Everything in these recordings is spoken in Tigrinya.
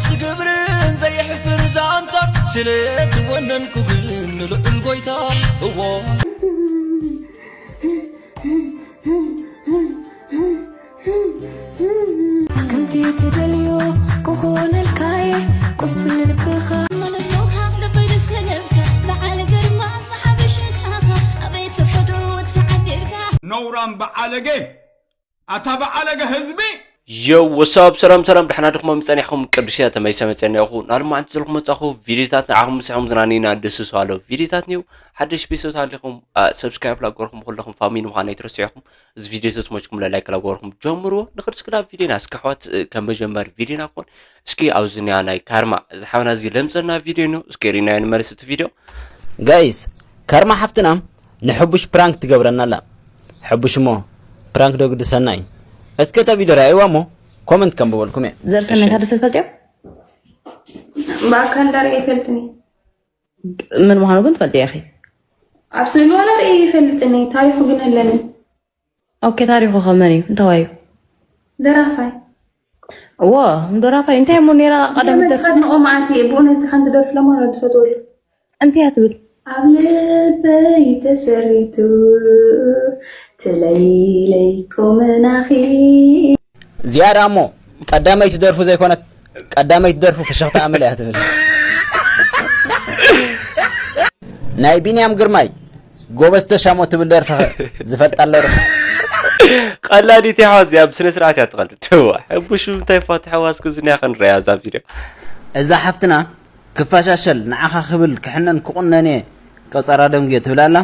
ስግብርን ዘይሕፍር ዛንታ ስለ ዝወነንኩ ግን ንልዑል ጎይታ እዎ ከምቲ ትደልዮ ክኾነልካየ ቁስሊ ልብኻ መለሎኻ ልበይ ዝሰለምካ በዓል ግርማ ሰሓቢ ሽንጫኻ ኣበይ ተፈጥሮ ተዓዲልካ ነውራም በዓለገ ኣታ በዓለገ ህዝቢ ዮው ወሳብ ሰላም ሰላም ደሕና ድኹም ጸኒሕኩም ቅዱስ እያ ተመይሰ መጸኒኹ ናልማዓንቲ ዘልኩ መጻኹ ቪዲዮታት ንዓኹም ምስሕኹም ዝናኒና ደስሱ ኣሎ ቪዲዮታት ኒው ሓደሽ ቤተሰብ ታሊኹም ሰብስክራይብ ላገርኩም ኩለኹም ፋሚሊ ምዃን ኣይትረስዑኹም እዚ ቪዲዮ ተስሞችኩም ለላይክ ላገርኩም ጀምሩ ንኽድስክላ ቪዲዮና እስኪ ኣሕዋት ከም መጀመር ቪዲዮና ኮን እስኪ ኣብዚ ኒያ ናይ ካርማ ዝሓብና እዚ ለምጸና ቪዲዮ ነው እስኪ ሪናዮ ንመለስ እቲ ቪዲዮ ጋይስ ካርማ ሓፍትና ንሕቡሽ ፕራንክ ትገብረና ኣላ ሕቡሽ እሞ ፕራንክ ዶ ግዲ ሰናይ እስከ እታ ቪድዮ ረኣይዋ እሞ ኮመንት ከንብበልኩም እየ ዘርሰናይ ሓደ ሰብ ፈልጥዮም ብኣካል ዳር ይፈልጥኒ ምን ምዃኑ ግን ትፈልጥዮ ኢኺ ኣብ ስእሊ ዋላ ርእየ ይፈልጥኒ ታሪኹ ግን ኣለኒ ኦኬ ታሪኹ ከ መን እዩ እንተዋዩ ደራፋይ እዎ ደራፋይ እንታይ እሞ ነይራ ቀደም ከድንኦ መዓት እየ ብእውነት ሓንቲ ደርፊ ለማራ ዝፈትወሉ እንታይ እያ ትብል ኣብ ልበይ ተሰሪቱ ትለይለይ ኮመናኺ ዝያዳ እሞ ቀዳመይቲ ደርፉ ዘይኮነት ቀዳመይቲ ደርፉ ፍሽኽታ ኣመል እያ ትብል ናይ ቢንያም ግርማይ ጎበዝ ተሻሞ ትብል ደርፊ ዝፈልጣ ኣሎ ቀላዲት እያ እዚኣ ብስነ ስርዓት እያ ትቐልድ ሕቡሽ እንታይ ፋትሐዋ እስኪ ዝንያ ክንረያ እዛ ቪድዮ እዛ ሓፍትና ክፈሻሸል ንዓኻ ክብል ክሕነን ክቑነን እየ ቆጸራ ደንጉየ ትብል ኣላ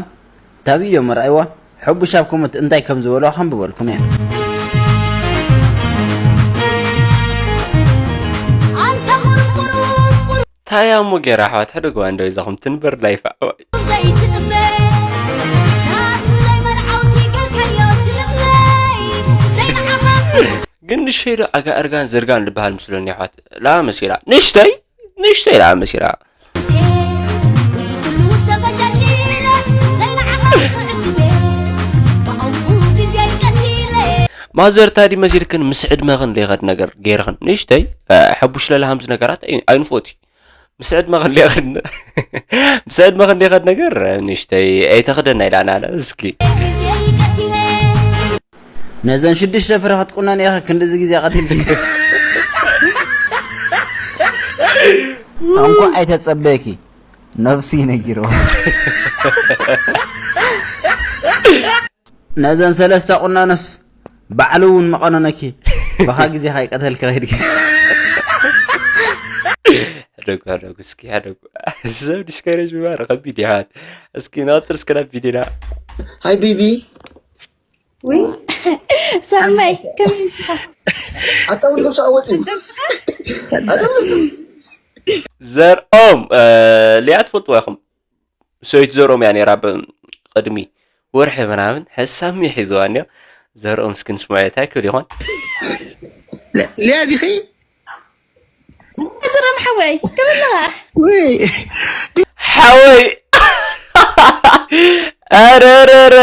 እታ ቪድዮ መርኣይዋ ሕቡሽ ኣብ ኮመንት እንታይ ከም ዝበልዋ ከንብበልኩም እየ ታያ እሞ ገይራ ኣሕዋት ሕደግዋ እንዶ ይዛኹም ትንበር ላይፍ ኣሕዋይ ግን ንሸይ ዶ ኣጋ እርጋን ዘርጋን ዝበሃል ምስለኒ ኣሕዋት ላ መሲላ ንሽተይ ንሽተይ ላ መሲላ ማዘር ታዲ መሲልክን ምስ ዕድመኽን ዘይኸድ ነገር ገይርኽን ንሽተይ ሕቡሽ ለለ ሃምዚ ነገራት ኣይንፎቲ ምስ ዕድመኽን ዘይኸድ ምስ ዕድመኽን ዘይኸድ ነገር ንሽተይ ኣይተኽደና ኢላና ኣለ እስኪ ነዘን ሽዱሽተ ፍረ ክትቁነን ኢኺ ክንድዚ ግዜ ቀቲልኪ እንኳዕ ኣይተጸበየኪ ነብሲ ነጊርዎ ነዘን ሰለስተ ቁናኖስ ባዕሉ እውን መቐነነኪ በኻ ግዜኻ ይቀተልኪ ኸይድኪ ሕደጉ ሕደጉ እስኪ ሕደጉ ሰብ ዲስከሬጅ ምባር ከቢድ ይሓት እስኪ ናፅር እስከ ናብ ቪዲዮና ሃይ ቤቢ ውይ ሳማይ ከመይ ኢልካ ኣታ ውልቅም ሰዓ ወፂ ዘርኦም ሊያ ትፈልጥዋ ኢኹም ሰበይቲ ዘርኦም እያ ነይራ ቅድሚ ወርሒ ምናምን ሕሳሚ ሒዝዋ እኒኦ ዘርኦም እስኪ ንስምዖ እንታይ ክብል ይኾን ሊያ ዲኺ ዝረም ሓወይ ክብልኻ ሓወይ ኣረረረ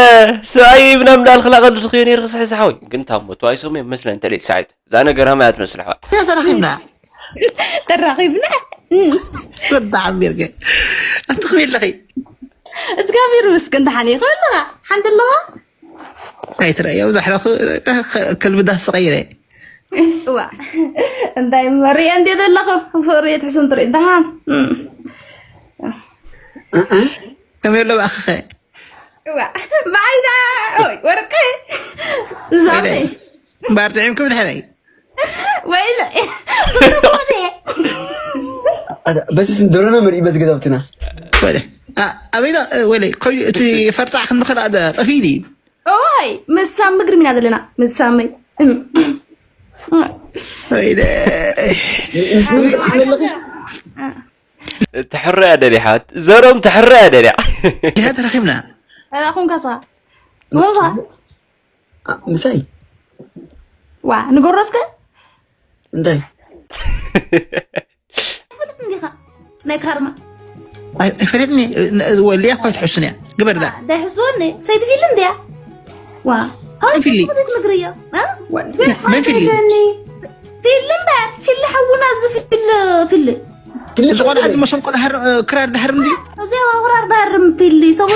ሰብኣይ ይብና ምላል ክላቐሉ ዝኽዮ ነይሩ ክስሕዚ ሓወይ ግን ታሞ ተዋይሶም እዮም መስለን ተለይ ሳይት እዛ ነገራ ማያ ትመስል ሓወይ ተራኺብና ተራኺብና ወዳ ዓሚርገ ኣትኽሚ ኣለኺ እግዚኣብሔር ምስክን ደሓን እዩ ክብልኻ ሓንቲ ኣለዋ ኣይትረእዮ ብዛሕለኹ ከልቢ ዳስ ቀይረ ዋ እንታይ መሪአ እንዴ ዘለኹ ፍቅሪ ትሕስም ትርኢ ደሓን ከመይ ኣሎ ብኣኽኸ ዋ ብዓይና ኦይ ወርቂ ዛመይ እምበኣር ጥዒምኩም ድሕረይ ወይለ በስስ ደሮና መሪእ በዚ ገዛውትና ኣበይና ወለ ኮይ እቲ ፈርጣዕ ክንዲ ከላ ጠፊ ድዩ ኦይ ምስ ሳሚ ግርም ኢና ዘለና ምስ ሳሚ ትሕረያ ደሊሓት ዘሮም ትሕረያ ደሊያ ድያ ተረኺብና ኹም ካሳ ኹም ሳ ምሳይ ዋ ንገሮ እስከ እንታይ እንዲኻ ናይ ካርማ ኣይፈለጥኒ ወልያ እኳ ኣይትሕሱን እያ ግበር ዳ ዳይሕስወኒ ሰይቲ ፊልም ድያ ዋ ፊሊ ትምግርዮ መን ፊሊ ፊልም በር ፊሊ ሓውና እዚ ፊልም እዚ ቆልዓ እዚ መሰንቆ ዝሃር-፣ ክራር ዝሃርም ድዩ? እዚ ኣውራር ዳርም ፊሊ ሰው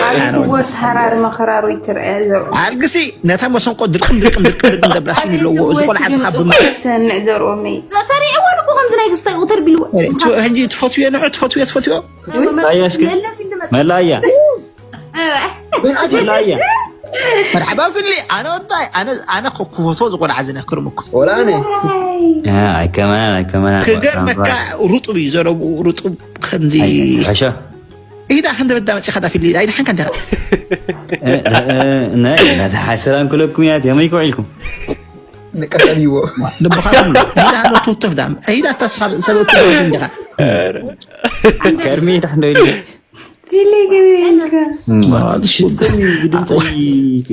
ኣይትወት ሃራር መኸራሩ ይትርአ ዘርኡ ኣልግሲ ነታ መሰንቆ ድርቅም ድርቅም ድርቅም ድርቅም ዘብላ ሲን ኣለዎ። እዚ ቆልዓ እዚ ካብ ብማ- ሰንዕ ዘርኦመይ ሰሪዕዎ እኮ ከምዚ ናይ ክስታይ ቁተር ቢልዎ ሕጂ ትፈትዮ ንዑ ትፈትዮ ትፈትዮ መላያ እስኪ መላያ መላያ መርሓባ ፍሊ ኣነ ወዳይ ኣነ ኣነ ክፈትዎ ዝቆልዓ ዝነክርም እኮ ወላ ኣነ ኣይከመናን ኣይከመናን ክገርመካ ሩጡብ እዩ ዘረብኡ ሩጡብ ከምዚ ሕሾ ኢዳ ክንደ በዳ መፂኻ ዳ ፍሊ ኣይድሓንካ እንዲኻ ናይ ናታ ሓሰላም ክለኩም እያ ከመይ ክውዒልኩም ንቀጠልዎ ልብኻ ኩሉ ኢዳ ኣሎ ትውተፍ ዳ ኢዳ ታስኻ ሰበብ ትውተፍ እንዲኻ ከርሚ ታሕንዶ ኢሉ ፊሊ ገበልካ ሽተኒ ግድምፀይ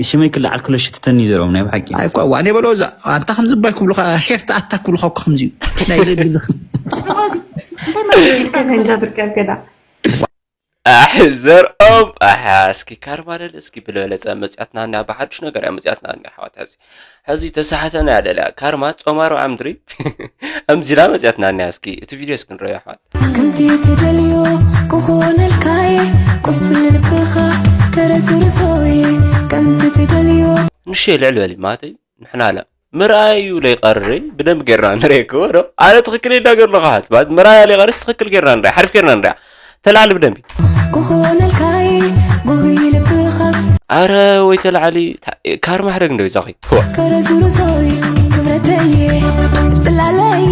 ሽመይ ክልዓል ክሎ ሽትተኒ ዘረኦም ናይ ብሓቂ ኣይኳ ዋኔ በሎ እዛ ኣንታ ከምዚ ባይ ክብሉኻ ሄርት ኣታ ክብሉኻ እኮ ከምዚ እዩ ናይ ለግልኽ እንታይ ማለት ኢልካ ከንጃ ትርከብ ከዳ ኣሕ ዘርኦም ኣሕ እስኪ ካርማ ለለ እስኪ ብለለፀ መፅያትና እኒያ ብሓዱሽ ነገር እያ መፅያትና እኒያ ኣሕዋት ሕዚ ሕዚ ተሳሕተና እያ ደልያ ካርማ ፆማሮ ዓምድሪ ኣምዚላ መፅያትና እኒያ እስኪ እቲ ቪድዮ እስኪ ንረዮ ኣሕዋት ከምቲ ትደልዮ ክኾነልካየ ቁስሊ ልብኻ ከረስርሶየ ከምቲ ትደልዮ ንሸ ልዕል በሊ ማተይ ንሕና ለ ምርኣይ እዩ ለይቀሪ ብደንብ ጌርና ንሬክዎ ዶ ኣነ ትኽክል ይናገር ኣለኹ ሓት ማለት ምርኣያ ለይቀሪስ ትኽክል ጌርና ንሪኣ ሓሪፍ ጌርና ንሪኣ ተላዕሊ ብደንቢ ክኾነልካየ ጉህይ ልብኻስ ኣረ ወይ ተላዕሊ ታ- ካርማ ሕደግ እንደው ይዛኺ ከረስርሶየ ክብረተየ ጽላለይ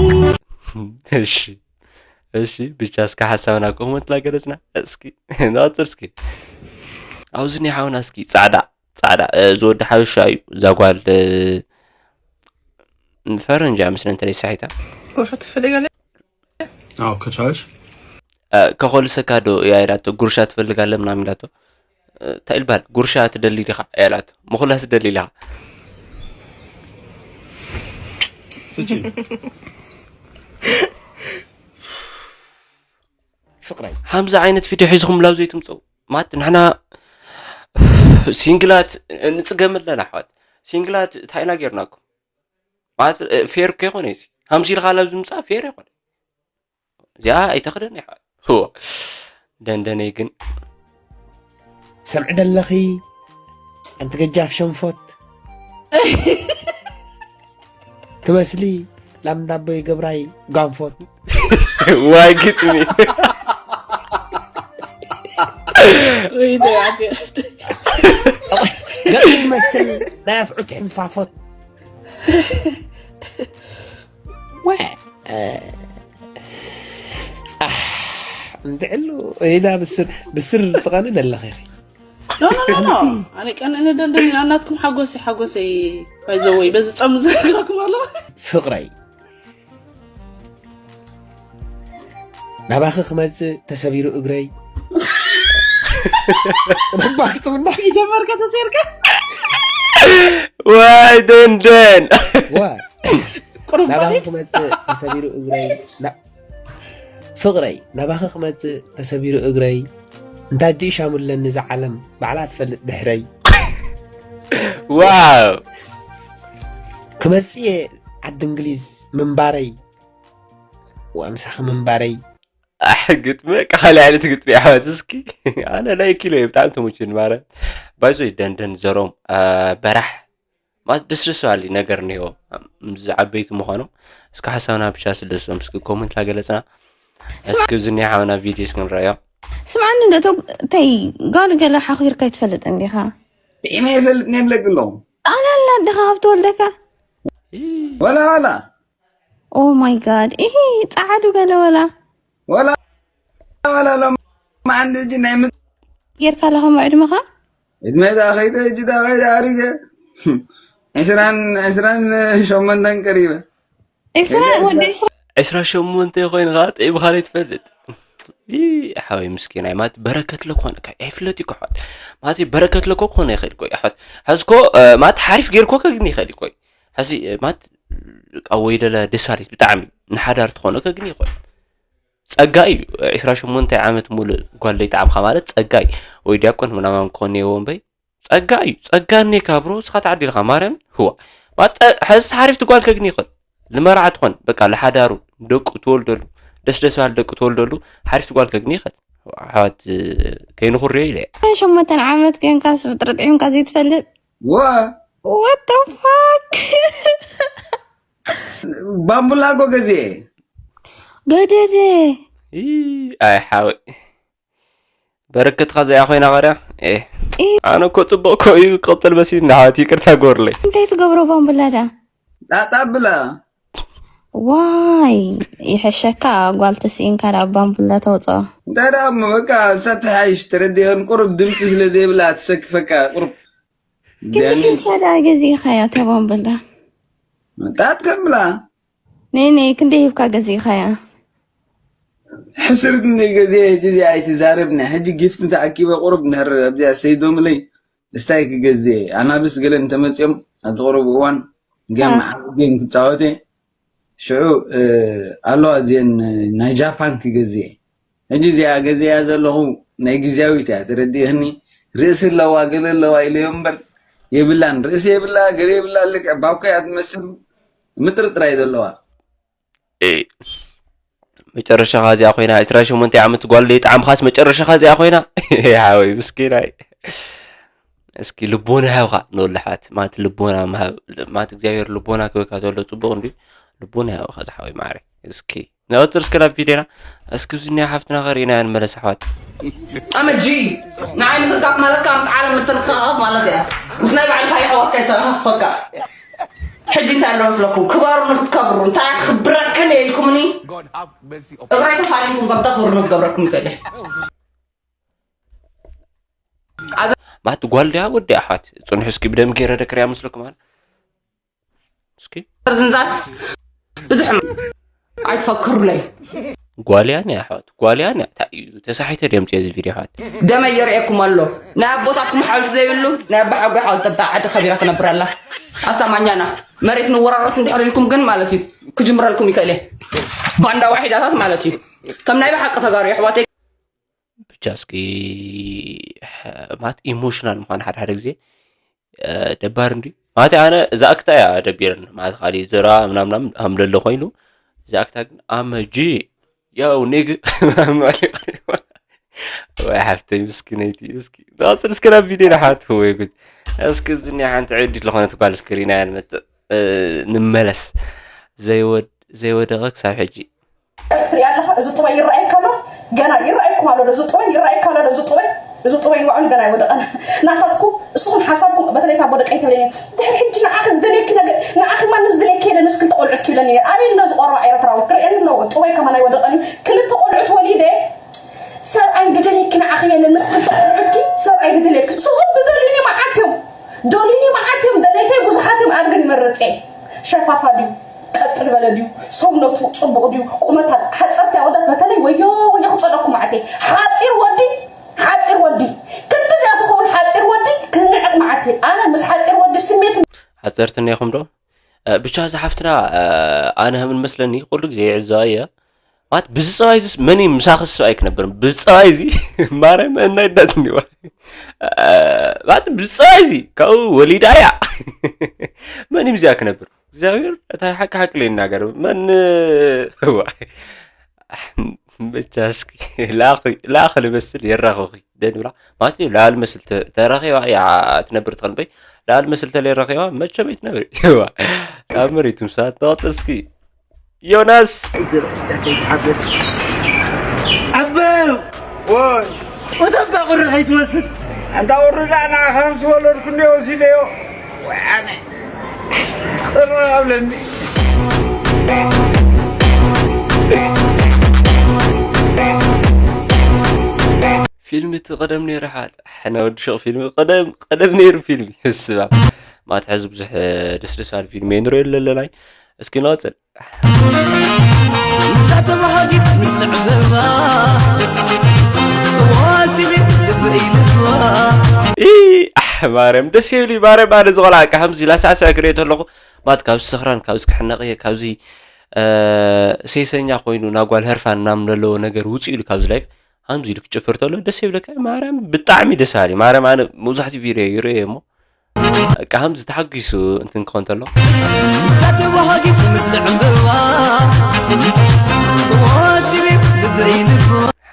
እሺ እሺ ብቻ እስከ ሓሳብና ኮመንት ላገለጽና እስኪ ናጽር እስኪ ኣብዚ ናይ ሓውና እስኪ ጻዕዳ ጻዕዳ እ፣ ዝወዲ ሓበሻ እዩ እዛ ጓል እ፣ ፈረንጂ እያ መስለኒ እንተለይ ሳሒታ ጎሾ ትፈልጋለ አዎ ከቻልሽ እ፣ ከኾልሰካ ዶ እያ ኢላቶ ጉርሻ ትፈልጋለ ምናምን ኢላቶ እ፣ እንታይ ኢልባል ጉርሻ ትደሊ ዲኻ እያ ኢላቶ ምኹላስ ትደሊ ኢኻ ስጪ ፍቅረይ ሓምዚ ዓይነት ቪድዮ ሒዝኹም ላብ ዘይትምፀው ማት ንሕና ሲንግላት ንፅገም ኣለና ኣሕዋት ሲንግላት እንታይ ኢና ጌርናኩም ማለት ፌር እኮ ይኮነ እዚ ሃምዚ ኢልካ ላብ ዝምፃእ ፌር ይኮነ እዚኣ ኣይተኽደን ኣሕዋት ደንደነይ ግን ሰምዒ ደለኺ ኣንቲ ገጃፍ ሸንፎት ትመስሊ ላምዳቦይ ገብራይ ጋንፎት ዋይ ግጥሚ ገጽ ትመስል ናይ ኣፍዑት ሕንፋፎት ወ እንድዕሉ ኢላ ብስር ብስር ትቐኒ ደለኺ ኖ ኖ ኖ ኖ ኣነ ቀንእኒ ደልደኒ ናናትኩም ሓጎሰይ ሓጎሰይ ባይዘወይ በዚ ጸም ዝነግረኩም ኣሎ ፍቕረይ ናባኺ ክመጽእ ተሰቢሩ እግረይ ጥብባክ ጥብባክ ጀመርከ ተሴርከ ዋይ ደንደን ዋ ናባኺ ክመጽእ ተሰቢሩ እግረይ ና- ፍቕረይ ናባኺ ክመጽእ ተሰቢሩ እግረይ እንታይ ድዩ ሻሙለኒ እዛ ዓለም ባዕላ ትፈልጥ ድሕረይ ዋው ክመጽእ እየ ዓዲ እንግሊዝ ምንባረይ ወምሳኺ ምንባረይ ኣሕ ግጥሚ በቃ ካልእ ዓይነት ግጥሚ ኣሕዋት እስኪ ኣነ ናይ ኪሎ እየ ብጣዕሚ ተመችኒ ማርያም ባይዞይ ደንደን ዘሮም በራሕ ማለት ደስ ደስ ባሊ ነገር እኒሄዎ ምስ ዝዓበይቲ ምዃኖም እስኪ ሓሳብና ብቻ ስደሶም እስኪ ኮመንት ላገለፅና እስኪ እዚ ናይ ሓውና ቪድዮ እስኪ ንረዮ ስምዓኒ እንዶ እቶም ተይ ጓል ገለ ሓኺርካ ይትፈልጥ እንዲኻ ጥዒመ ይፈልጥ ነብለቂ ኣለኹ ኣላላ ኣደኻ ካብ ትወልደካ ወላ ወላ ኦ ማይ ጋድ ኢሂ ጻዓዱ ገለ ወላ ወላ ወላ ሎም ዓንዲ እጂ ናይ ምት ጌርካ ኣለኻ ዕድመኻ ዕድመይ ደኣ ከይደ እጂ ደኣ ከይደ ኣሪገ ዕስራን ዕስራን ሸሞንተን ቀሪበ ዕስራ ወዲ ዕስራ ዕስራ ሸሞንተ ኮይኑ ከዓ ጥዒምካ ዘይትፈልጥ ሓወይ ምስኪናይ ማለት በረከት ለኮነ ኣይፍለጥ እዩ ክሕዋት ማለት በረከት ለኮ ክኾነ ይኽእል ኮይ ኣሕዋት ሕዝኮ ማለት ሓሪፍ ጌርኮ ከግኒ ይኽእል ኮይ ሕዚ ማለት ወይ ደለ ደሳሪት ብጣዕሚ ንሓዳር ትኾነ ከግኒ ይኽእል ጸጋ እዩ ዕስራ ሸሞንተ ዓመት ሙሉእ ጓል ዘይጠዓምካ ማለት ጸጋ እዩ ወይ ዲያቆን ምናምን ክኾን ነይዎ እምበይ ጸጋ እዩ ጸጋ እኔካ ብሮ እስኻ ተዓዲልካ ማርያም ህዋ ሕዚ ሓሪፍቲ ጓል ከግኒ ይኽእል ንመርዓ ትኾን በቃ ለሓዳሩ ደቁ ትወልደሉ ደስ ደስ በሃሊ ደቂ ተወልደሉ ሓሪፍ ጓል ከግኒ ይኽእል። ኣሕዋት ከይንኹርዮ ኢለ እየ። ሸሞንተ ዓመት ኮይንካስ ብጥርጥዒምካ ዘይትፈልጥ? ወ What the fuck? ባምቡላ እኮ ገዜ ገደደ ይ፣ ኣይ ሓወይ፣ በረከትካ እዚኣ ኮይና ቀርያ። ኤ፣ ኣነ እኮ ፅቡቅ እኮ እዩ። ቀፅል በሲ ንሓወት ይቅርታ ጎርለይ። እንታይ ትገብሮ ባምቡላ ዳ? ጣጣ ብላ ዋይ ይሕሸካ ጓል ተስኢንካ ዳ ባምቡላ ተውፅኦ። እንታይ ደኣ እሞ በቃ እሳ ትሓይሽ ተረዲአን ቁሩብ ድምፂ ስለ ዘይብላ ትሰክፈካ ቁሩብ ክንዲ ክንፈዳ ገዚእኻያ እታ ባምቡላ። ጣት ከብላ ነይ ነይ ክንደይ ሂብካ ገዚእኻያ? ሕስርት እንደ ገዜ ሕጂ እዚኣ ኣይትዛረብ ናይ ሕጂ ጊፍት ተኣኪበ ቁሩብ እንድሕር ኣብዚኣ ሰይዶምለይ እስታይ ክገዜ ኣናብስ ገለ እንተመፅኦም ኣብዚ ቁሩብ እዋን ገም ኣዎ። መዓልቲ ገም ክፃወተ ሽዑ ኣለዋ እዚአን ናይ ጃፓን ክገዜ ሕጂ እዚኣ ገዜያ ዘለኹ ናይ ግዜያዊት እያ ተረዲእኒ ርእሲ ኣለዋ ገለ ኣለዋ ኢለዮ እምበር የብላን ርእሲ የብላ ገለ የብላ ልክዕ ባኮ እያ ትመስል ምጥርጥራ እዩ ዘለዋ ኤ፣ መጨረሻኻ እዚኣ ኮይና ዕስራን ሸሞንተ ዓመት ጓል ደይ ጣዕምኻስ መጨረሻኻ እዚኣ ኮይና ሓወይ ምስኪናይ እስኪ ልቦና ይሃብካ ንወላሓት ማለት ልቦና ምሃብ ማለት እግዚኣብሔር ልቦና ክበካ ተሎ ፅቡቅ እንዲ ልቦና ይሃብካ ዝሓወይ ማዕረ እስኪ ንቐፅል እስከ ናብ ቪድዮና እስኪ ዝኒያ ሓፍትና ከርእና ንመለስ ኣሕዋት ኣመጂ ንዓይ ምትንካፍ ማለት ካብ ምስ ዓለም ምትንካፍ ማለት እያ ምስ ናይ ባዕልካ የሕዋትካ የተረፋፈካ ሕጂ እንታይ ኣሎ መስለኩም ክበሩ ንክትከብሩ እንታይ ክብረክን እየ ኢልኩምኒ እግረይ ተፋሊኩም ከም ተኽብሩ ንክገብረኩም ይክእል እየ ማለት ጓል ድያ ወዲ ኣሕዋት ፅንሑ እስኪ ብደም ገይረ ደክርያ ምስልኩም ኣለ እስኪ ዝንዛት ብዙሕ ኣይትፈክሩለይ ጓልያ ናይ ኣሕዋት ጓልያ ናይ እንታይ እዩ ተሳሒተ ድዮም ፅየ እዚ ቪድዮ ኣሕዋት ደመይ የርእየኩም ኣሎ ናይ ኣቦታትኩም ሓውልቲ ዘይብሉ ናይ ኣባ ሓጎይ ሓውልቲ ጠጣ ዓዲ ከቢራ ትነብር ኣላ ኣታ ማኛና መሬት ንወራረስ እንድሕር ኢልኩም ግን ማለት እዩ ክጅምረልኩም ይክእል እየ ባንዳ ዋሒዳታት ማለት እዩ ከም ናይ ብሓቂ ተጋሩ ኣሕዋተይ ብቻ እስኪ ማለት ኢሞሽናል ምኳን ሓደ ሓደ ግዜ ደባር እንዲ ማለት ኣነ እዛ ኣክታ እያ ደቢርን ማለት ካሊእ ዘራ ምናምናም ሃምለሎ ኮይኑ እዛ ኣክታ ግን ኣመጂ ያው ኔግ ወይ ሓፍተይ ምስኪነይቲ እስኪ ንቐፅል እስከ ናብ ቪድዮ ንሓት ወይ ጉድ እስኪ እዙ ናይ ሓንቲ ዕድል ዝኾነት ጓል እስክሪና እያ ንመፅእ ንመለስ ዘይወደቐ ክሳብ ሕጂ ትሪኢ ኣለኻ እዚ ጥበይ ይረኣየካ ኣሎ ገና ይረኣየኩም ኣሎ እዚ ጥበይ ይረኣየካ ኣሎ እዚ ጥበይ እዚ ጥበይ ንባዕሉ ገና ኣይወደቐን ናታትኩም እስኹም ሓሳብኩም በተለይ ካብ ወደቀይ ትብለኒ ድሕሪ ሕጂ ንዓኺ ዝደልየኪ ነገር ንዓኺ ማንም ዝደልየኪ የለን ምስ ክልተ ቆልዑት ክብለኒ ነይሩ ኣበይ ኣሎ እዚ ቆርባዕ ኤርትራዊ ክርእየኒ ኣለዎ ጥበይ ከማን ኣይወደቐን ክልተ ቆልዑት ወሊደ ሰብኣይ ዝደልየኪ ንዓኺ የለን ምስ ክልተ ቆልዑትኪ ሰብኣይ ዝደልየኪ ሰብኡት ዝደልዩኒ መዓት እዮም ደልዩኒ መዓት እዮም ደለይተይ ብዙሓት እዮም ኣነ ግን ይመርፅ እየ ሸፋፋ ድዩ ቀጥል በለ ድዩ ሰውነቱ ፅቡቕ ድዩ ቁመታ ሓፀርቲ ኣወዳት በተለይ ወዮ ወዮ ክፀለኩ ማዓተይ ሓፂር ወዲ ሓፂር ወዲ ክንዲ እዚኣ ትኸውን ሓፂር ወዲ ክዝንዕቕ ማዓተይ ኣነ ምስ ሓፂር ወዲ ስሜት ሓፀርቲ እኒኹም ዶ ብቻ እዛ ሓፍትና ኣነ ከም መስለኒ ኩሉ ግዜ ይዕዘባ እየ ማለት ብዚ ፀባይ ዚስ መን እዩ ምሳኺ ሰብኣይ ክነብር ብዚ ፀባይ እዚ ማርያም እናይዳት እኒዋ ማለት ብዚ ፀባይ እዚ ካብኡ ወሊዳ እያ መን እዩ እዚኣ ክነብር እግዚኣብሔር እታ ሓቂ ሓቂ ለይናገር መን ብቻ እስኪ ላእኺ ልመስል የራኽኺ ደንብራ ማለት እዩ ላል መስል ተረኺባ እያ ትነብር ትኽእል በይ ላል መስል ተለይ ረኺባ መቸም ኣይትነብር እዋ ኣብ መሬት ምሳት ተቐፅል እስኪ ዮናስ ጸበው ወይ ወተባ ቁሪ ከይትወስድ ኣንታ ወርዳ ንዓኻ ምስ ወለድኩ እንደ ወሲደዮ ወያነ ቅርብ ኣብለኒ ፊልም እቲ ቀደም ነይሩ ሓ ሕና ወዲ ሹቕ ፊልም ቀደም ቀደም ነይሩ ፊልም ስባ ማት ሕዚ ብዙሕ ደስ ደስ ባል ፊልም የንሮ የለለናይ እስኪ ንቐፅል እዛ ተባሃጊት ምስ ንዕበባ ተዋሲቢ ልበይ ልባ ማርያም ደስ ይብል ማርያም ኣነ ዝቆልዓ ከምዚ ላሳዕስዕ ክሪኦ ተለኹ ማለት ካብዚ ስኽራን ካብዚ ክሕነቕ እየ ካብዚ ሴሰኛ ኮይኑ ናጓል ህርፋን ናም ዘለዎ ነገር ውፅእ ኢሉ ካብዚ ላይፍ ሃምዚ ኢሉ ክጭፍር ተሎ ደስ ይብለካ ማርያም ብጣዕሚ ደስ በሃሊ ማርያም ኣነ መብዛሕትኡ ቪድዮ ይርእዮ እሞ በቃ ሃምዚ ተሓጒሱ እንትን ክኾን ተሎ እዛ ተባሃጊት ምስ ንዕበባ ተዋሲቢ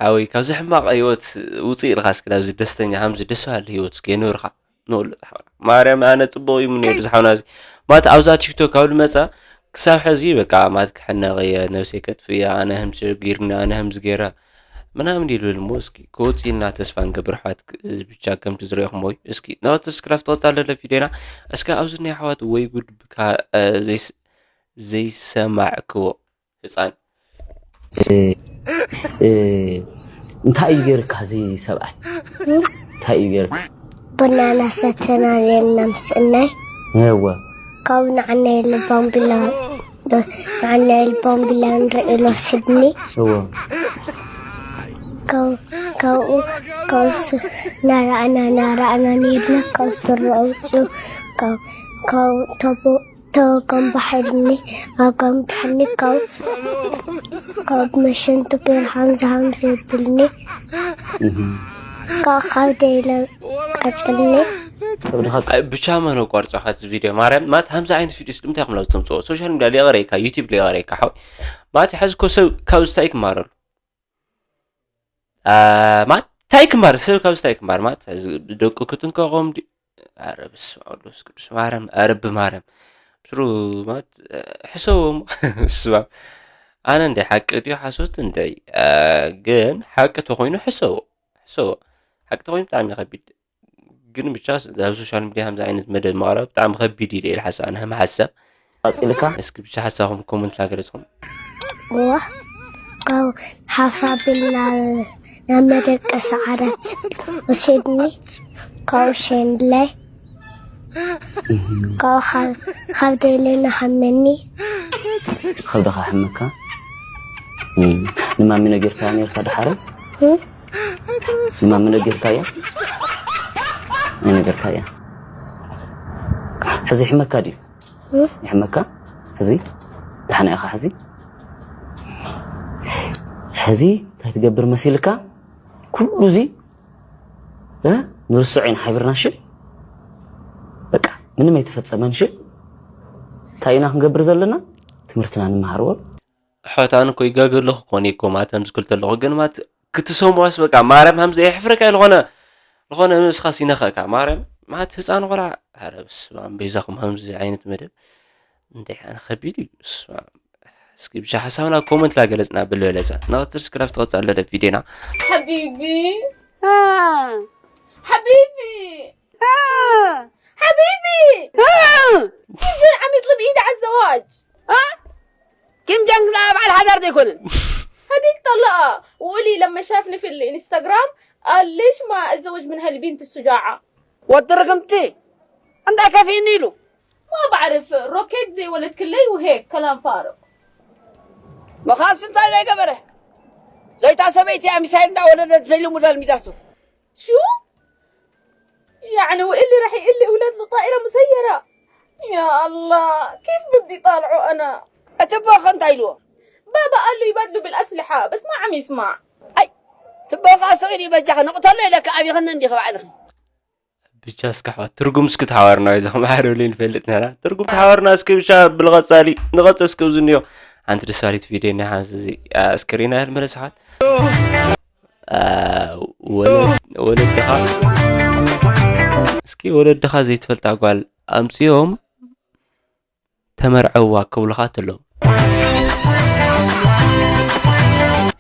ሓወይ ካብዚ ሕማቕ ህይወት ውፅእ ኢልካ እስኪ ናብዚ ደስተኛ ከምዚ ደስ በሃሊ ህይወት እስኪ የንብርካ ንወሉ ዝሓውና ማርያም ኣነ ፅቡቕ እዩ ምንሄድ ዝሓውና እዚ ማለት ኣብዛ ቲክቶክ ካብ ዝመፃ ክሳብ ሕዚ በቃ ማለት ክሕነቕ እየ ነብሰይ ከጥፍእ እየ ኣነ ህም ሸጊርኒ ኣነ ህምዚ ገይረ ምናምን ይልብል እሞ እስኪ ክወፅእ ኢልና ተስፋ ንገብር ኣሕዋት ብቻ ከምቲ ዝረእኹሞ እዩ እስኪ ናወቲ ስክራፍት ተቐፃለለ ቪድዮና እስከ ኣብዚ ናይ ኣሕዋት ወይ ጉድ ብካ ዘይሰማዕክዎ ህፃን እንታይ እዩ ገይርካ እዚ ሰብኣይ እንታይ እዩ ገይርካ ቡናና ሰተና ዜና ምስእናይ እወ ካብ ንዓናይ ልባም ቢላ ንዓናይ ልባም ቢላ ንርኢ ወሲድኒ እወ ካብኡ ካብሱ ናረኣና ናረኣና ነርና ካብ ስረ ኣውፅኡ ካብ ተቦ ተወገንባሕኒ ኣገንባሕኒ ካብ ካብ መሸንቲ ገይሩ ሃምዚ ሃምዚ የብልኒ ካብ ካብ ደይለ ቀፅልኒ ብቻ መን ኣቋርፆ ካት ቪድዮ ማርያም ማለት ሃምዚ ዓይነት ቪድዮ ስልምታይ ክምላ ዝተምፅኦ ሶሻል ሚድያ ሊቀረይካ ዩቲብ ሊቀረይካ ሓው ማለት ሕዚ ኮ ሰብ ካብ ዝታይ ክማረሉ ማት ታይ ክምባር ሰብ ካብ ዝታይ ክምባር ማት ደቁ ክትንከቆም ዲ ኣረ ብስመ ኣብ ወመንፈስ ቅዱስ ማርያም ኣረ ብማርያም ምስሩ ማት ሕሰቦም ስማ ኣነ እንደ ሓቂ ድዩ ሓሶት እንደ ግን ሓቂ ተኮይኑ ሕሰቦ ሕሰቦ ሓቂ ተኮይኑ ብጣዕሚ ከቢድ ግን ብቻ ኣብ ሶሻል ሚድያ ከምዚ ዓይነት መደብ ምቕራብ ብጣዕሚ ከቢድ እዩ ኢለ ሓሳብ ኣነ ከም ሓሳብ ቀፂልካ እስኪ ብቻ ሓሳብኩም ኮመንት ላገለፅኩም እዋ ካብ ሓፍ ኣቢልና ናብ መደቀሲ ዓራት ወሲድኒ ካብኡ ሸንለይ ካብኡ ካብ ደይለና ሓመኒ ከብድኻ ሕመካ ንማሚ ነጊርካ ነርካ ድሓረ ንማሚ ነጊርካያ ኣይነገርካያ ሕዚ ይሕመካ ድዩ ይሕመካ ሕዚ ደሓና ኢኻ ሕዚ ሕዚ እንታይ ትገብር መሲልካ ኩሉ እዚ ንርስዖ ኢና ሓቢርና ሽእ በቃ ምንም ኣይተፈፀመን ሽእ እንታይ ኢና ክንገብር ዘለና ትምህርትና ንምሃርዎ ሕታን እኮ ይጋገ ኣለኹ ኮነ እኮ ማተም ዝክልተ ኣለኹ ግን ማት ክትሰምዖስ በቃ ማርያም ሃምዚ የሕፍረካ ዝኾነ ዝኾነ ንስኻስ ይነኸእካ ማርያም ማት ህፃን ቆልዓ ኧረ በስመ ኣብ በይዛኹም ሃምዚ ዓይነት መደብ እንታይ ኣነ ከቢድ እዩ በስመ ኣብ እስኪ ብቻ ሓሳብና ኮመንት ላገለፅና ብልበለፀ ንቐፅል ስክራፍት ትቐፅል ኣለደ ቪድዮና حبيبي حبيبي حبيبي كيف عم يطلب ايده على الزواج كيم جونج لا بعد حذر ديكونن هذيك طلقها وقولي لما شافني في الانستغرام قال ليش ما اتزوج من هالبنت الشجاعة ወዲ ርግምቲ እንታይ ከፊእኒ ኢሉ ما بعرف روكيت زي ولد كلي وهيك كلام فارغ መኻንስ እንታይ ዘይገበረ ዘይታ ሰበይቲ እያ ሚሳይል እንዳወለደት ዘይልሙዳ ልሚዳቶ شو؟ يعني وإلي رح يقلي أولاد لطائرة مسيرة يا الله كيف بدي طالعه أنا؟ እቲ ቦኸ እንታይ ኢልዎ بابا قال له يبادلوا بالأسلحة بس ما عم يسمع ኣይ ትቦኻ ስቕ ኢሉ በጃኸ ንቕተሎ ኢለካ ኣብይኸኒ እንዲኸ ባዕልኺ ብቻ እስኪ ኣሕዋት ትርጉም እስኪ ተሓዋርና ወይ ዘኽምሓረሉ ንፈልጥ ነና ትርጉም ተሓዋርና እስኪ ብቻ ብልቐፃሊ ንቐፅ እስኪ ኣብዚ እኒኦ ሓንቲ ደሳሪት ቪድዮ ናይ ሓንዚ እስክሪና ልመለስ ኣሕዋት ወለድኻ እስኪ ወለድኻ ዘይትፈልጣ ጓል ኣምፅኦም ተመርዐዋ ክብሉኻ ተለዉ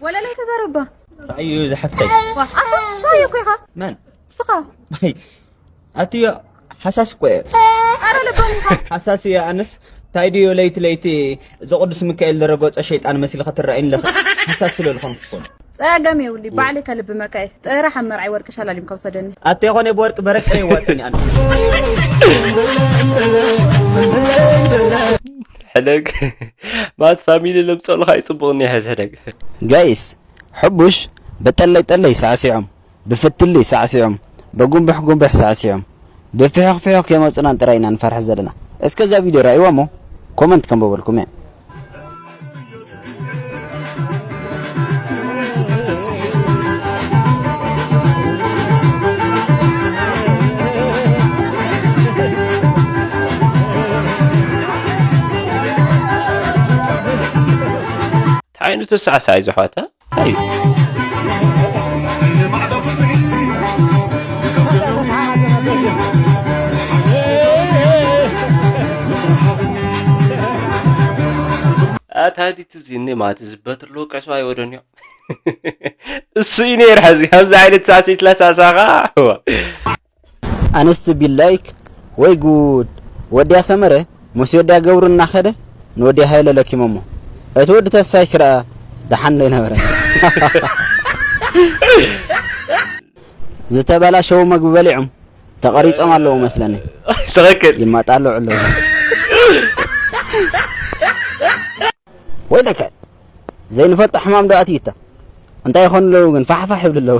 ወለላይ ተዛረባ እዩ ዝሓፍተይ ኣቶ ሳዮ እኮ ኢኻ መን ንስኻ ኣትዮ ሓሳስ እኮ እየ ኣረ ልቦም ኢኻ ሓሳስ እየ ኣነስ እንታይ ድዮ ለይቲ ለይቲ እዚ ቅዱስ ሚካኤል ዝረገጾ ሸይጣን መሲልካ ትረኣይኒ ኣለኻ ሓሳስ ስለ ዝኾንኩ እኮ ጸገም የብሉይ ባዕለይ ከልብመካ እየ ጥራሕ ኣብ መርዓይ ወርቂ ሸላሊምካ ውሰደኒ ኣተ ይኾነ ብወርቂ በረቀ የዋፅኒ ኣነ ሕደግ ማለት ፋሚሊ ለምፀሉካ ይፅቡቅ እኒሐ ሕደግ ጋይስ ሕቡሽ በጠለይ ጠለይ ሳዕሲዖም ብፍትልይ ሳዕሲዖም በጉንብሕ ጉንብሕ ሳዕሲዖም ብፍሕኽ ፍሕኽ ከይመፁና ጥራይ ኢና ንፈርሕ ዘለና እስከ እዛ ቪድዮ ራእይዋ እሞ ኮመንት ከንበበልኩም እየ እንታይ ዓይነት ተሳዕሳዕ እዩ ዝሕዋታ እንታይ እዩ ኣታ ዲት እዚ እኒ ማለት እዚ በትር ለወቀ ሰው ኣይወደን እዮም። እሱ እዩ ነይር ሐዚ ከምዚ ዓይነት ሳሴት ለሳሳኻ። ኣንስቲ ቢል ላይክ ወይ ጉድ። ወዲ ኣሰመረ ምስ ወዲ ኣገብሩ እናኸደ ንወዲ ሃይለ ለኪሞሞ። እቲ ወዲ ተስፋይ ክረኣ ደሓን ዘይነበረ። ዝተበላሸው መግቢ በሊዖም ተቐሪጾም ኣለዉ መስለኒ። ትኽክል። ይማጣሉ ኣለዉ። ወይለከ ዘይንፈልጦ ሕማም ዶ ኣትይታ? እንታይ ይኾኑ ኣለዉ ግን ፋሕፋሕ ይብሉ ኣለዉ።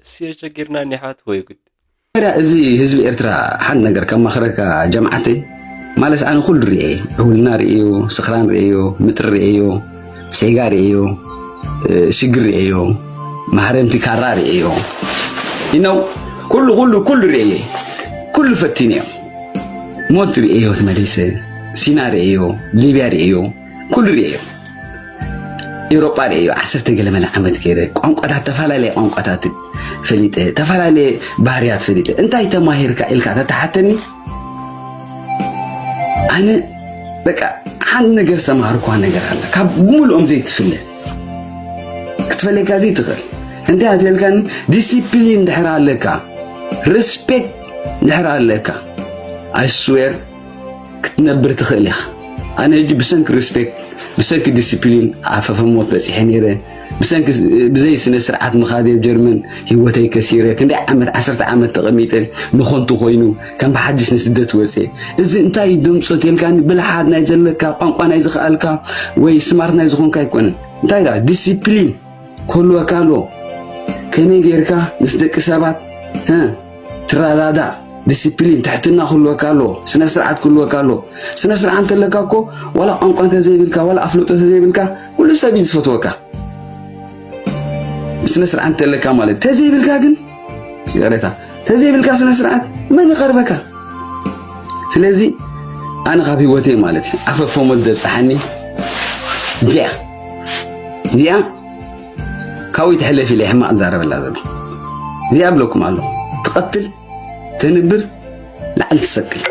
እሱ የሸጊርና እኒ ሓት ወይ ጉድ። መጀመርያ እዚ ህዝቢ ኤርትራ ሓንቲ ነገር ከማኽረካ ጀምዓተይ፣ ማለት ኣነ ኩሉ ርእየ፣ ዕውልና ርእዮ፣ ስኽራን ርእዮ፣ ምጥሪ ርእዮ፣ ሴጋ ርእዮ፣ ሽግር ርእዮ፣ ማህረምቲ ካራ ርእዮ። ኢነው ኩሉ ኩሉ ኩሉ ርእየ፣ ኩሉ ፈቲንዮ። ሞት ርእዮ ተመሊሰ፣ ሲና ርእዮ፣ ሊብያ ርእዮ፣ ኩሉ ርእዮ። ኤውሮጳ ርእዮ ዓሰርተ ገለ መለ ዓመት ገይረ ቋንቋታት ተፈላለየ ቋንቋታት ፈሊጠ ተፈላለየ ባህርያት ፈሊጠ እንታይ ተማሂርካ ኢልካ ተተሓተኒ ኣነ በቃ ሓንቲ ነገር ዝተማሃርኳ ነገር ኣለ ካብ ብምልኦም ዘይትፍለ ክትፈለየካ ዘይትኽእል እንታይ ኣትልካኒ ዲሲፕሊን ድሕር ኣለካ ሪስፔክት ድሕር ኣለካ I swear ክትነብር ትኽእል ኢኻ ኣነ ሕጂ ብሰንኪ ሪስፔክት ብሰንኪ ዲስፕሊን ኣፈፈ ሞት በፂሐ ነይረ ብሰንኪ ብዘይ ስነ ስርዓት ምኻድ ኣብ ጀርመን ህይወተይ ከሲረ ክንደይ ዓመት ዓሰርተ ዓመት ተቐሚጠ ንኾንቱ ኮይኑ ከም ብሓድሽ ንስደት ወፀ እዚ እንታይ ደምፆ ተልካኒ ብልሓት ናይ ዘለካ ቋንቋ ናይ ዝኽኣልካ ወይ ስማርት ናይ ዝኾንካ ኣይኮነን እንታይ ዳ ዲስፕሊን ክህልወካ ኣለዎ ከመይ ጌርካ ምስ ደቂ ሰባት ትረዳዳእ ዲስፕሊን ትሕትና ክህልወካ ኣለዎ ስነ ስርዓት ክህልወካ ኣለዎ ስነ ስርዓት እንተለካ እኮ ዋላ ቋንቋ እንተዘይብልካ ዋላ ኣፍልጦ እንተዘይብልካ ኩሉ ሰብ እዩ ዝፈትወካ ስነ ስርዓት እንተለካ ማለት ተዘይብልካ ግን ይቅሬታ ተዘይብልካ ስነ ስርዓት መን ይቀርበካ ስለዚ ኣነ ካብ ህይወተይ ማለት እዩ ኣፈፎ ሞት ዘብፅሓኒ እዚኣ እዚኣ ካብኡ ይትሕለፍ ኢለ ሕማቕ ዝዛረበላ ዘሎ እዚኣ ብለኩም ኣሎ ትቐትል ተንብር ላዕሊ ትሰቅል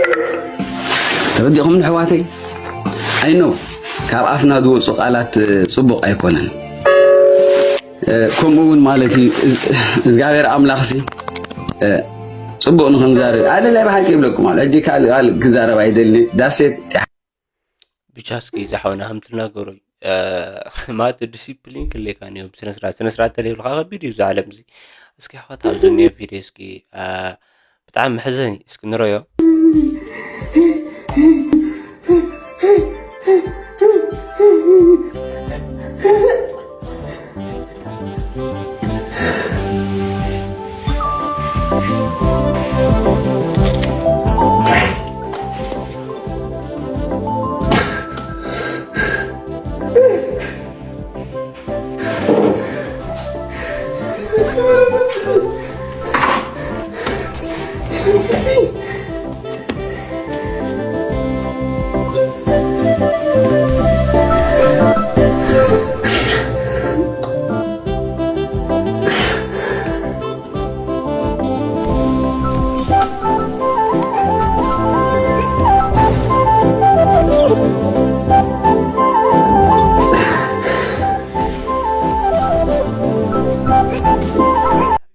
ተረዲኹም ንሕዋተይ ኣይኖ ካብ ኣፍና ዝወፁ ቃላት ፅቡቕ ኣይኮነን ከምኡ እውን ማለት እዩ እግዚኣብሔር ኣምላኽሲ ፅቡቕ ንክንዛረብ ኣለ ናይ ብሓቂ ይብለኩም ኣሎ ሕጂ ካልእ ካልእ ክዛረብ ኣይደልን ዳሴት ብቻ እስኪ ዝሓውና ከም ትናገሩ ማለት ዲሲፕሊን ክሌካ ኒዮም ስነስርዓት ስነስርዓት ተለይብልካ ከቢድ እዩ እዚ ዓለም እዚ እስኪ ሓዋት ኣብዚ ኒዮ ቪድዮ እስኪ ብጣዕሚ መሕዘኒ እስኪ ንረዮ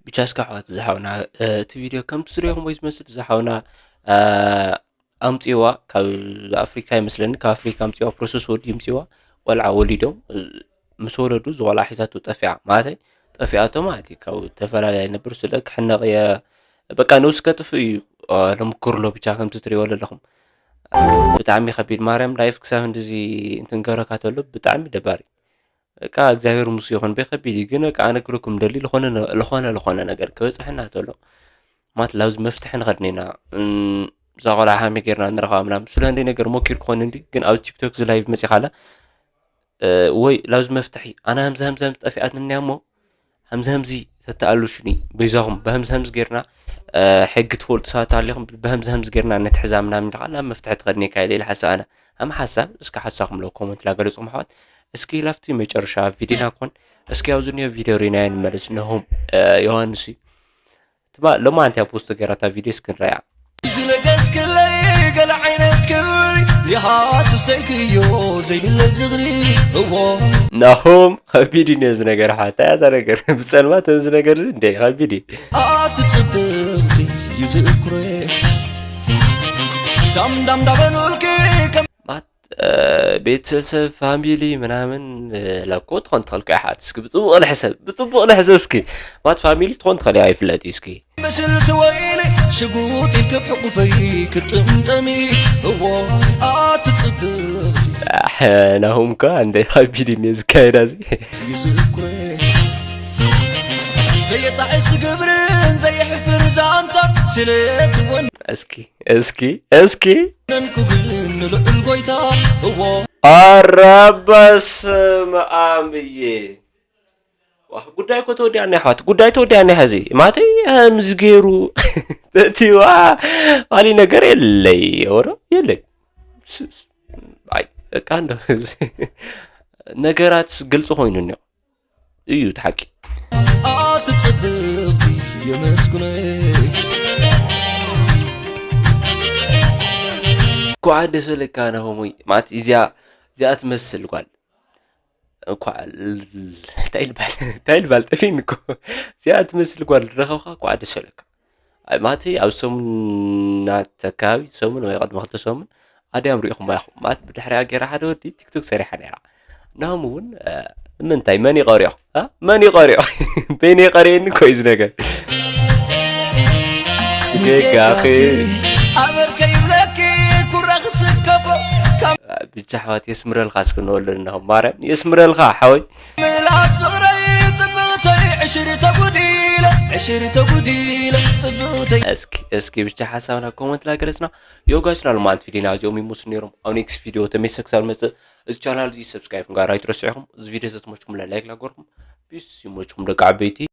ብቻ እስካ ኣሕዋት ዝሓውና እቲ ቪድዮ ከምቲ ዝሪኦኹም ወይ ዝመስል ዝሓውና ኣምፅዋ ካብ ኣፍሪካ ይመስለኒ ካብ ኣፍሪካ ኣምፅዋ ፕሮሰስ ወዲ ይምፅዋ ቆልዓ ወሊዶም ምስ ወለዱ ዝቆልዓ ሒዛቶ ጠፊኣ ማለተይ ጠፊኣቶ ማለት እዩ ካብ ተፈላለያ ይነብር ስለ ክሕነቕ እየ በቃ ንውስ ከጥፍ እዩ ለምኩርሎ ብቻ ከምቲ ትሪእዎ ዘለኹም ብጣዕሚ ከቢድ ማርያም ላይፍ ክሳብ እንደዚ እንትንገረካ ተሎ ብጣዕሚ ደባሪ በቃ እግዚኣብሔር ምስ ይኹን በይ ከቢድ እዩ ግን በቃ ኣነ ክብለኩም ደሊ ለኾነ ለኾነ ለኾነ ነገር ክበፅሐና ተሎ ማለት ላብዚ መፍትሒ ንኸድኒ ኢና እዛ ቆልዓ ሃመይ ጌርና ንረኽባ ምናምን ስለ እንደ ነገር ሞኪር ክኾን እንዲ ግን ኣብ ቲክቶክ ዝላይቭ መፂኻላ ወይ ላብዚ መፍትሒ ኣነ ሃምዚ ሃምዚ ሃምዚ ጠፊኣትኒ እኒያ እሞ ሃምዚ ሃምዚ ተተኣሉሽኒ በይዛኹም ብሃምዚ ሃምዚ ጌርና ሕጊ ትፈልጡ ሰባት ኣለኹም ብሃምዚ ሃምዚ ጌርና ነትሕዛ ምናምን ኢልካ ናብ መፍትሒ ትኸድኒ ኢካ ኢለ ኢለ ሓሳብ ኣነ ሃም ሓሳብ እስከ ሓሳኹም ለው ኮመንት ላገለፅኩም ኣሕዋት እስኪ ላፍቲ መጨረሻ ቪዲዮና ኮን እስኪ ኣብዚ ኒዮ ቪዲዮ ሪናዮ ንመለስ ነሆም ዮሃንስ እዩ ትማ ሎማዓንቲ እያ ፖስት ገይራታ ቪድዮ እስክንረያ። ዝለገስክለይ ገለ ዓይነት ክብሪ ይሃስስተይክዮ ዘይብለይ ዝኽሪ እዎ ናሆም ከቢድ እዩ እዚ ነገር ሓታ ያዛ ነገር ብፀልማት እዚ ነገር እዚ እንደ ከቢድ እዩ ኣትጽብቕቲ ይዝእኩሬ ዳምዳም ዳበሉልኪ ከም ማት ቤተሰብ ፋሚሊ ምናምን ለኮ ትኾን ትኽእል ከይሓት እስኪ ብፅቡቕ ንሕሰብ ብፅቡቕ ንሕሰብ እስኪ ማት ፋሚሊ ትኾን ትኽእል እያ ይፍለጥ እዩ እስኪ ምስልቲ ወይኒ ሽጉጥ ኢልክብ ሕቁፈይ ክጥምጠሚ እዎ ኣትጽብቕቲ ናሆም ከ እንደ ከቢድ እዩ ዝካየዳ እዚ ይዝክሬ ዘየጣዕስ ግብርን ዘየሕፍር ዛንታ ስለዝወን እስኪ እስኪ እስኪ ነንኩ ግን ንልዑል ጎይታ እዎ ኣረ በስመ ኣብ እየ ዋህ ጉዳይ እኮ ተወዲኣና ኣሕዋት ጉዳይ ተወዲኣና ሕዚ ማተይ ከምዚ ገይሩ ተእቲዋ ካሊእ ነገር የለይ ወረ የለይ ስ- ስ- ኣይ በቃ እንደ ነገራት ግልፂ ኮይኑ እኒኦ እዩ እቲ ሓቂ ኣትጽብቕቲ የመስግነ እንኳዕ ደስ በለካ ናሆሙይ ማለት እዚኣ እዚኣ ትመስል ጓል እንኳዕ እንታይ ልባል እንታይ ልባል ጠፊን እኮ እዚኣ ትመስል ጓል ረኸብካ እንኳዕ ደስ በለካ ማለት ኣብ ሰሙናት ኣካባቢ ሰሙን ወይ ቅድሚ ክልተ ሰሙን ኣድያም ሪኢኹማ ኢኹም ማለት ብድሕሪያ ገይራ ሓደ ወዲ ቲክቶክ ሰሪሓ ነይራ ናሆም እውን ንምንታይ መን ይቐሪኦ መን ይቐሪኦ በይነ ይቐሪየኒ እኮ እዩ ዝነገር ጌጋኺ ኣበር ከይብለኪ ኩራ ክስከቦ ካብ ብቻ ኣሕዋት የስምረልካ እስኪ ንወለድ ናሆም ማርያም የስምረልካ ሓወይ ምላስ ፍቕረይ ጽብቕተይ ዕሽሪ ተጉዲለ ዕሽሪ ተጉዲለ ጽብቕተይ እስኪ እስኪ ብቻ ሓሳብና ኮመንት ላገለጽና ዮጋ ቻናል ማለት ቪዲዮና እዚኦም ይመስሉ ነይሮም ኣብ ኔክስት ቪዲዮ ተመልሰ ክሳብ መጽእ እዚ ቻናል እዚ ሰብስክራይብ ጋር ኣይትረስዑ ኢኹም እዚ ቪዲዮ ተትመችኩም ላይክ ላገርኩም ፒስ ይመችኩም ደቂ ዓበይቲ